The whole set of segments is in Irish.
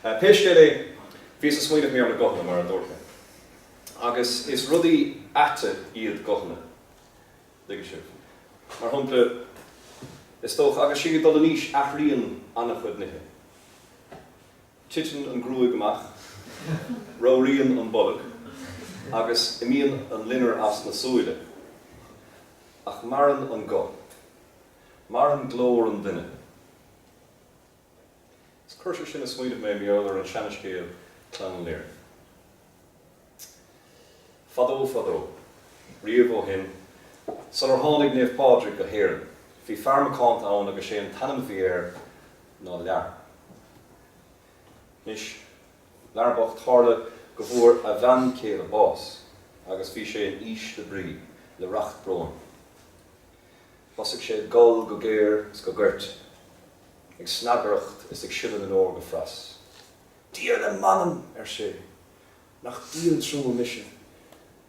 Pé scéal é, bhíos ag smaoineamh ar na guthanna, mar a dúirt mé. Agus is rudaí aite iad guthanna. Tuigeann sibh. Mar shampla, is dócha, agus sinn ag dul in aois, athraíonn an-chuid nithe. Titeann an ghruaig amach, ramhraíonn an bolg, agus imíonn an loinnir as na súile. Ach maireann an guth. Maireann glór an duine. Is chuir sé sin ag smaoineamh mé mar gheall ar an seanascéal Clann Lir. Fadó fadó, riamh ó shin, sular tháinig Naomh Pádraig go hÉirinn, bhí fear macánta ann agus sé an t-ainm a bhí air ná Lear. Anois, Lear bocht, tharla go bhfuair a bhean chéile bás agus bhí sé in ísle brí, le racht bróin. Thosaigh sé ag gol go géar is go goirt, ag snagaireacht is ag sileadh na ndeor go fras. Dia le m'anam, ar sé, nach díol trua mise.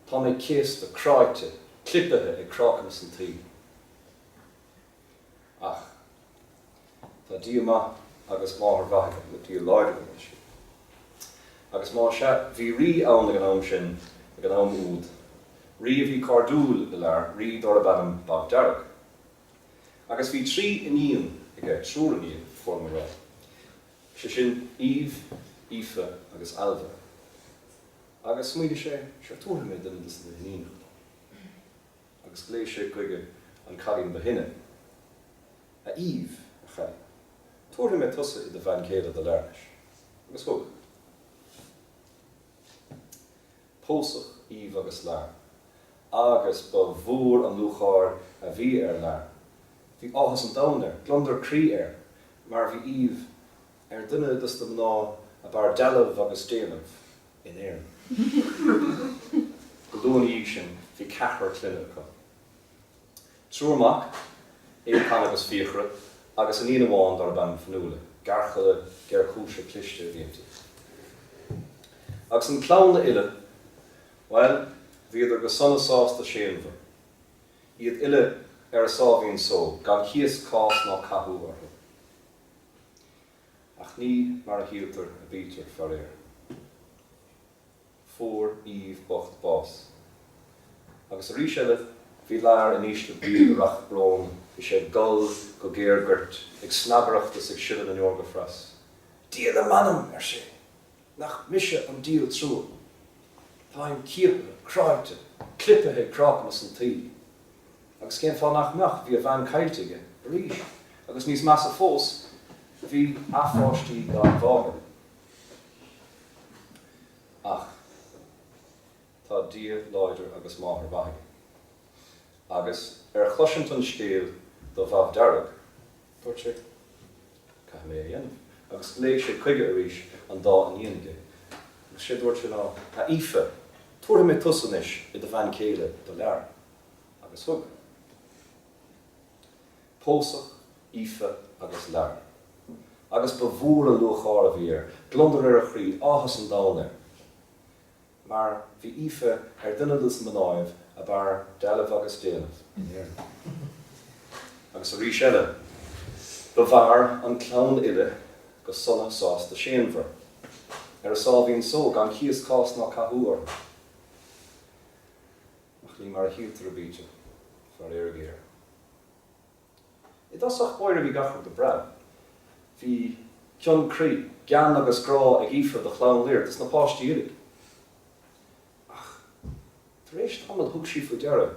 Tá mé céasta, cráite, clipithe ag crácamas an tsaoil. Ach tá Dia maith agus máthair mhaith aige, nó Dia láidir agam, leis. Agus más ea, bhí rí ann ag an am sin, ag an am úd, rí a bhí cairdiúil le Lear, rí darb ainm Bodhbh Dearg. Agus bhí trí iníon aige, triúr iníon, ba chóir dom a rá, sé sin, Aoibh, Aoife agus Ailbhe. Agus smaoinigh sé, sure, tabharfaidh mé duine de na hiníonacha dó. Agus ghlaoigh sé chuige an cailín ba shine. A Aoibh, a chailín, tabharfaidh mé tusa i do bhean chéile do Lear anois. Agus thug. Pósadh Aoibh agus Lear. Agus ba mhór an lúcháir a bhí ar Lear. Bhí áthas an domhain air, gliondar croí air, mar bhí Aoibh ar dhuine dos na mná ab fhearr dealbh agus déanamh in Éirinn. Go luath ina dhiaidh sin bhí ceathrar clainne acu. Triúr mac, Aodh, Conn agus Fiachra, agus iníon amháin darb ainm Fionnuala, gearrchaile géarchúiseach cliste a bhí inti. Agus an chlann uile, bhuel, bhíodar go sona sásta séanmhar, iad uile ar a sáimhín só, gan cíos cás ná cathú orthu. Ach ní mar a shíltear a bítear, faraor. Fuair Aoibh bocht bás. Agus arís eile bhí Lear in ísle brí le racht bróin, bhí sé ag gol go géar goirt, ag snagaireacht is ag sileadh na ndeor go fras. Dia le m'anam, ar sé, nach mise an díol trua! Táim ciaptha, cráite, clipithe ag crácamas an tsaoil. Agus cén fáth nach mbeadh, bhí a bhean caillte aige, arís, agus níos measa fós, bhí a pháistí gan mháthair. Ach tá Dia láidir agus máthair mhaith aige. Agus ar chloisint an scéil do Bhadhbh Dearg, dúirt sé, Caithfidh mé é a dhéanamh. Agus ghlaoigh sé chuige arís an dá iníon aige. Agus sé dúirt sé ná, A Aoife, tabharfaidh mé tusa anois i do bhean chéile do Lear. Agus thug. Pósadh Aoife agus Lear. Agus ba mhór an lúcháir a bhí air, gliondar ar a chroí, áthas an domhain air. Mar bhí Aoife ar dhuine dos na mnáibh ab fhearr dealbh agus déanamh in Éirinn. Agus arís eile, ba mhar an chlann uile go sona sásta séanmhar, ar a sáimhín só, gan cíos cás ná cathú orthu. Ach ní mar a shíltear a bítear, faraor géar. I dtosach báire bhí gach rud go breá. Bhí cion croí, gean agus grá ag Aoife do chlann Lir, dos na páistí uilig. Ach tar éis tamaill thug sí faoi deara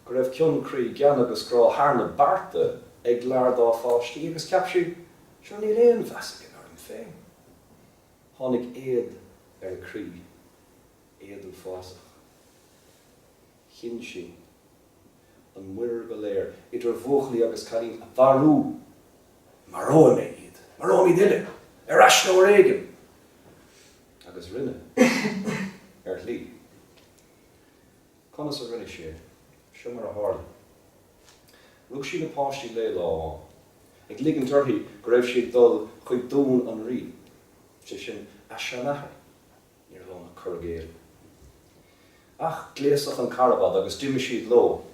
go raibh cion croí, gean agus grá thar na bearta ag Lear dá pháistí agus cheap sí, sure níl aon mheas aige orm féin. Tháinig éad ar a croí. Éad uafásach. Chinn sí an muirear go léir, idir bhuachaillí agus cailíní, a mharú. Maróidh mé iad! Maróim iad uile! Ar ais nó ar éigean! Agus rinne. Ar shlí. Conas a rinne sí é? Seo mar a tharla. Rug sí na páistí léi lá amháin, ag ligint uirthi go raibh sí ag dul chuig dún an rí, sé sin, a seanathair. Ní raibh ann ach cur i gcéill. Ach gléasadh an carbad agus d'imigh siad leo.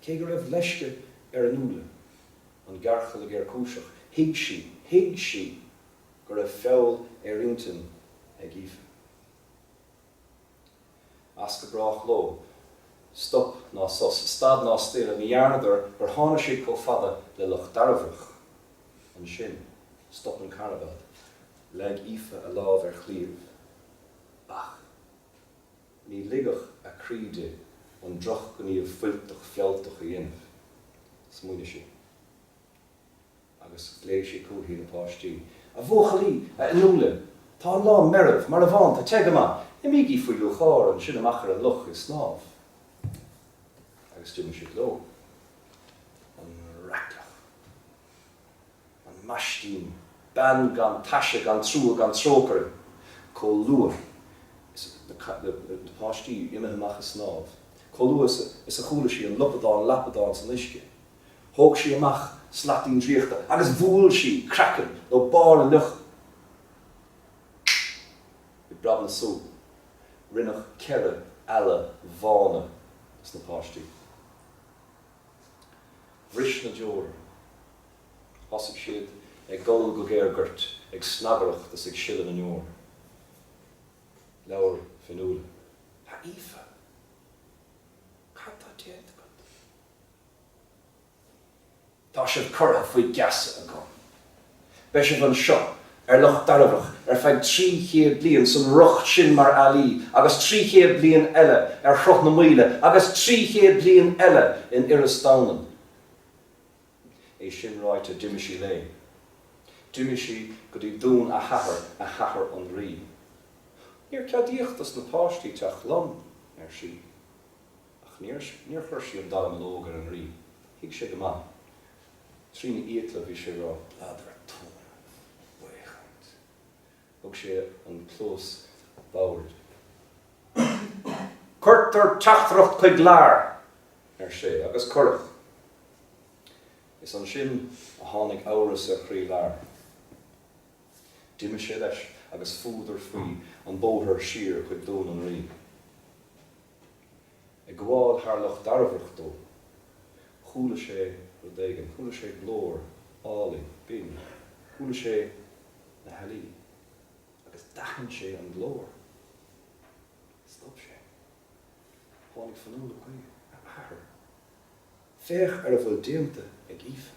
Cé go raibh leisce ar Fhionnuala, an gearrchaile géarchúiseach, thuig sí, thuig sí! Go raibh feall ar intinn ag Aoife. As go brách leo. Stop ná sos, stad ná staonadh ní dhearnadar gur thána siad chomh fada le Loch Dairbhreach. Ansin, stop an carbad. Leag Aoife a lámh ar chlaíomh. Ach ní ligfeadh a croí di an drochghníomh fuilteach fealltach a dhéanamh. Smaoinigh sí. Agus ghlaoigh sí chúithi na páistí. A bhuachaillí, a Fhionnuala, tá an lá meirbh, marbhánta, te go maith. Imígí faoi lúcháir ansin amach ar an loch ag snámh. Agus d'imigh siad leo. An raicleach. An maistín. Bean gan taise, gan trua, gan trócaire. Chomh luath is na páistí imithe amach ag snámh, chomh luath is a chuala sí an lupadán lapadán san uisce, Thóg sí amach slaitín draíochta agus bhuail sí craiceann nó barr a fhliuch i bpreab na súl. Rinneadh 4 eala bhána dos na páistí. Bhris na deora. Thosaigh siad ag gol go géar goirt, ag snagaireacht is ag sileadh na ndeor. Labhair Fionnuala. A Aoife! Cad tá déanta agat? Tá sibh curtha faoi gheasa agam. Beidh sibh anseo ar Loch Dairbhreach ar feadh 300 bliain san riocht sin mar ealaí agus 300 bliain eile ar Shruth na Maoile agus 300 bliain eile in Iorras Domhnann. É sin ráite d'imigh sí léi. D'imigh sí go dtí dún a hathar, a hathair an rí. Níor ceadaíodh dos na páistí teacht liom, ar sí. Ach níor, níor chuir sí an dallamullóg ar an rí. Thuig sé go maith. Trína fhiacla bhí sé ag rá, Bladar tóna, baothchaint. Thug sé an cluas bhodhar di. Cuirtear teachtaireacht chuig Lar! ar sé, agus cuireadh. Is ansin a tháinig amhras ar chroí Lar. D'imigh sé leis agus fuadar faoi an bóthar siar chuig dún an rí. Ag gabháil thar Loch Dairbhreach dó, chuala sé rud éigin, chuala sé glór álainn, binn, chuala sé na healaí, agus d'aithin sé an glór. Stop sé. Tháinig Fionnuala chuige, A athair, féach ar a bhfuil déanta ag Aoife.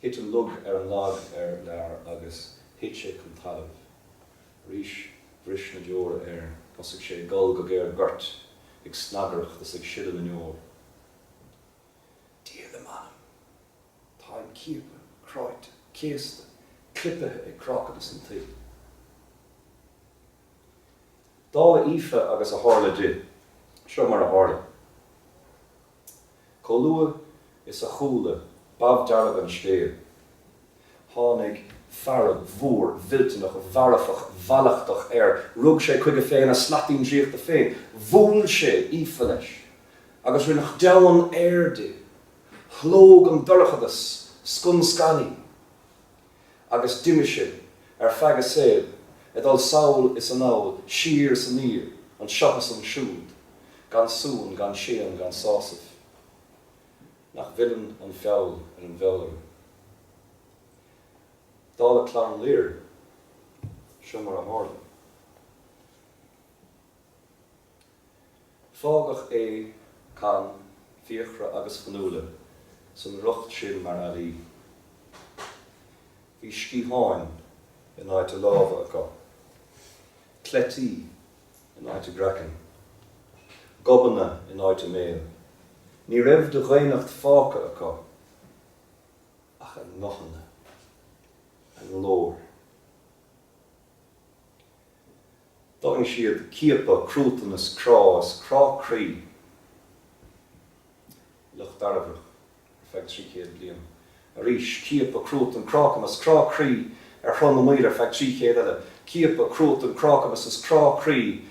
Thit an lug ar an lag ar Lar agus thit sé chun talaimh. Arís bhris na deora air. Thosaigh sé ag gol go géar goirt, ag snagaireacht is ag sileadh na ndeor. Dia le m'anam! Táim ciaptha, cráite, céasta, clipithe ag crácamas an tsaoil. Dála Aoife agus a tharla di, seo mar a tharla. Chomh luath is a chuala Badhbh Dearg an scéal, tháinig fearg mhór mhillteanach mharfach mhallachtach air, rug sé chuige féin a slaitín draíochta féin, bhuail sé Aoife leis, agus rinneadh deamhan aeir di. Shlóg an dorchadas scun scan í. Agus d'imigh sé, ar feadh a saoil, ag dul sall is anall, siar is aniar, anseo is ansiúd, gan suan, gan séan, gan sásamh. Nach bhfilleann an feall ar an bhfeallaire? Dála clann Lir, seo mar a tharla. Fágadh é, Conn, Fiachra agus Fionnuala san riocht sin mar ealaí. Bhí sciatháin in áit a lámha acu, cleití in áit a gcraicinn, gobanna in áit a mbéil. Ní raibh de dhaonnacht fágtha acu ach a nguthanna, a nglór. D'fhulaing siad ciapadh, cruatan is crá is crá croí i Loch Dairbhreach ar feadh 300 bliain. Arís, ciapadh, cruatan, crácamas, crá croí ar Shruth na Maoile ar feadh 300 eile. Ciapadh, cruatan, crácamas is crá croí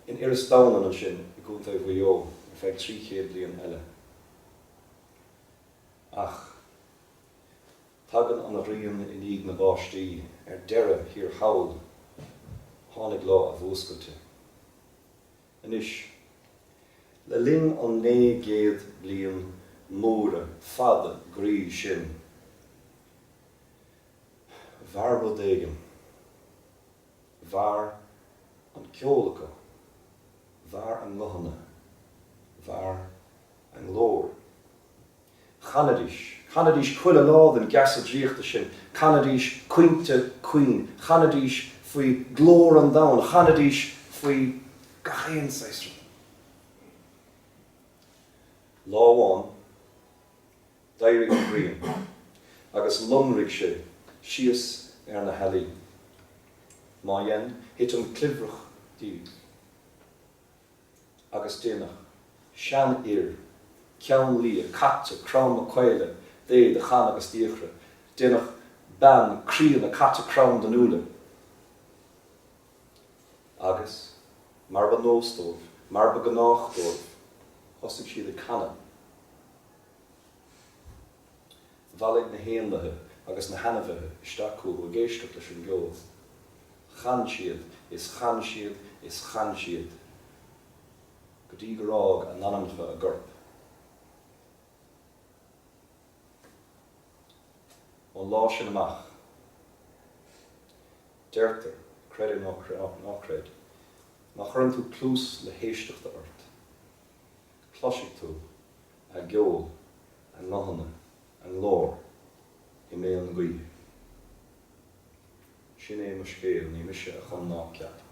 in Iorras Domhnann ansin i gContae Mhaigh Eo ar feadh 300 bliain eile. Ach. Tagann an ghrian i ndiaidh na báistí, ar deireadh thiar thall, tháinig lá a bhfuascailte. Anois, le linn an 900 bliain móra fada groí sin. Mhair rud éigin. Mhair an ceol acu. Mhair a nguthanna. Mhair a nglór. Chanaidís. Chanaidís chuile lá den gheasa draíochta sin. Chanaidís caointe caoin. Chanaidís faoi ghlóir an domhain. Chanaidís faoi gach aon saghas rud. Lá amháin, d'éirigh an ghrian agus lonraigh sé síos ar na healaí. Má dhein, thit an cluimhreach díobh agus déanadh seanfhir ceann liath caite cromtha caola d'Aodh de Chana agus d'Fhiachra, déanadh bean críonna caite crom Fhionnuala. Agus, mar ba nós dóibh, mar ba ghnách dóibh, thosaigh siad ag canadh. Bhailigh na héanlaithe agus na hainmhithe isteach chucu ag éisteacht leis an gceol. Chan siad is chan siad is chan siad go dtí gur fhág a n-anamnacha a gcoirp. Ón lá sin amach, deirtear, creid é nó ná creid, má chuireann tú cluas le héisteachta ort, cloisfidh tú a gceol, a nguthanna, a nglór i mbéal na gaoithe. Sin é mo scéal, ní mise a chum ná a cheap.